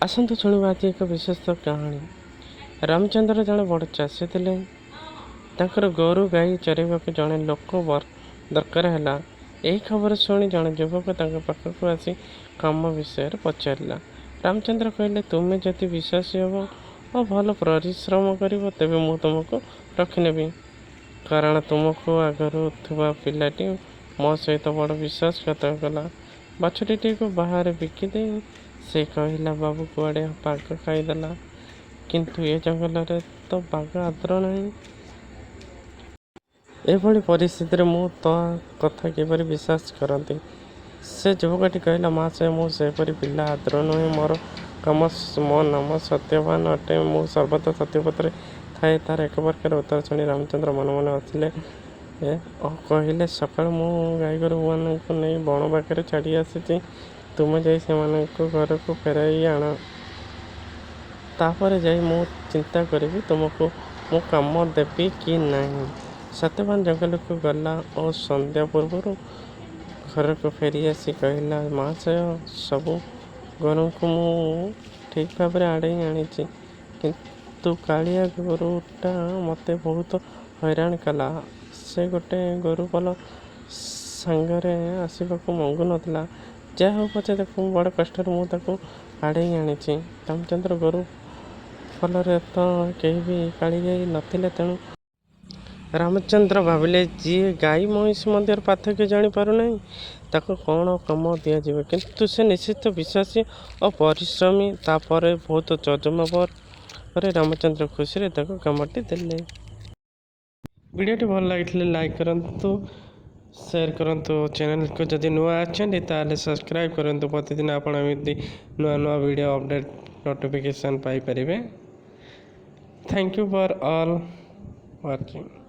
ଆସନ୍ତୁ ଶୁଣିବା ଆଜି ଏକ ବିଶେଷ କାହାଣୀ। ରାମଚନ୍ଦ୍ର ଜଣେ ବଡ଼ ଚାଷୀ ଥିଲେ। ତାଙ୍କର ଗୋରୁ ଗାଈ ଚରାଇବାକୁ ଜଣେ ଲୋକ ଦରକାର ହେଲା। ଏହି ଖବର ଶୁଣି ଜଣେ ଯୁବକ ତାଙ୍କ ପାଖକୁ ଆସି କାମ ବିଷୟରେ ପଚାରିଲା। ରାମଚନ୍ଦ୍ର କହିଲେ, ତୁମେ ଯଦି ବିଶ୍ୱାସୀ ହେବ ଓ ଭଲ ପରିଶ୍ରମ କରିବ, ତେବେ ମୁଁ ତୁମକୁ ରଖିନେବି। କାରଣ ତୁମକୁ ଆଗରୁ ଥିବା ପିଲାଟି ମୋ ସହିତ ବଡ଼ ବିଶ୍ୱାସଘାତକ କଲା। ବାଛୁରୀଟିକୁ ବାହାରେ ବିକିଦେଇ ସେ କହିଲା, ବାବୁ, କୁଆଡ଼େ ବାଘ ଖାଇଦେଲା। କିନ୍ତୁ ଏ ଜଙ୍ଗଲରେ ତ ବାଘ ଆଦୌ ନାହିଁ। ଏଭଳି ପରିସ୍ଥିତିରେ ମୁଁ ତା କଥା କିପରି ବିଶ୍ୱାସ କରନ୍ତି? ସେ ଯୁବକଟି କହିଲା, ମହାଶୟ, ମୁଁ ସେପରି ପିଲା ଆଦୌ ନୁହେଁ। ମୋ ନାମ ସତ୍ୟବାନ ଅଟେ। ମୁଁ ସର୍ବଦା ସତ୍ୟପଥରେ ଥାଏ। ତାର ଏପ୍ରକାର ଉତ୍ତର ଶୁଣି ରାମଚନ୍ଦ୍ର ମନେ ମନେ ହସିଲେ ଓ କହିଲେ, ସକାଳୁ ମୁଁ ଗାଈଗୋରୁମାନଙ୍କୁ ନେଇ ବଣ ପାଖରେ ଛାଡ଼ି ଆସିଛି। ତୁମେ ଯାଇ ସେମାନଙ୍କୁ ଘରକୁ ଫେରାଇ ଆଣ। ତାପରେ ଯାଇ ମୁଁ ଚିନ୍ତା କରିବି ତୁମକୁ ମୁଁ କାମ ଦେବି କି ନାହିଁ। ସତ୍ୟବାନ ଜଙ୍ଗଲକୁ ଗଲା ଓ ସନ୍ଧ୍ୟା ପୂର୍ବରୁ ଘରକୁ ଫେରିଆସି କହିଲା, ମହାଶୟ, ସବୁ ଗୋରୁଙ୍କୁ ମୁଁ ଠିକ୍ ଭାବରେ ଆଡ଼େଇ ଆଣିଛି। କିନ୍ତୁ କାଳିଆ ଗୋରୁଟା ମୋତେ ବହୁତ ହଇରାଣ କଲା। ସେ ଗୋଟେ ଗୋରୁପଲ ସାଙ୍ଗରେ ଆସିବାକୁ ମଙ୍ଗୁ ନଥିଲା। ଯାହା ହେଉ ପଛେ ବଡ଼ କଷ୍ଟରେ ମୁଁ ତାକୁ ଆଡ଼େଇ ଆଣିଛି। ରାମଚନ୍ଦ୍ର ଗୋରୁ ପଲରେ ତ କେହି ବି କାଳିଗାଈ ନଥିଲେ। ତେଣୁ ରାମଚନ୍ଦ୍ର ଭାବିଲେ, ଯିଏ ଗାଈ ମଇଁଷି ମଧ୍ୟରେ ପାର୍ଥକ୍ୟ ଜାଣି ପାରୁନାହିଁ, ତାକୁ କ'ଣ କାମ ଦିଆଯିବ? କିନ୍ତୁ ସେ ନିଶ୍ଚିତ ବିଶ୍ୱାସୀ ଓ ପରିଶ୍ରମୀ। ତାପରେ ବହୁତ ତର୍ଜମା ପରେ ରାମଚନ୍ଦ୍ର ଖୁସିରେ ତାକୁ କାମଟି ଦେଲେ। ଭିଡ଼ିଓଟି ଭଲ ଲାଗିଥିଲେ ଲାଇକ୍ କରନ୍ତୁ, ସେୟାର କରନ୍ତୁ। ଚ୍ୟାନେଲକୁ ଯଦି ନୂଆ ଆସିଛନ୍ତି, ତାହେଲେ ସବସ୍କ୍ରାଇବ୍ କରନ୍ତୁ। ପ୍ରତିଦିନ ଆପଣ ଏମିତି ନୂଆ ନୂଆ ଭିଡ଼ିଓ ଅପଡ଼େଟ୍ ନୋଟିଫିକେସନ୍ ପାଇପାରିବେ। Thank you for all watching.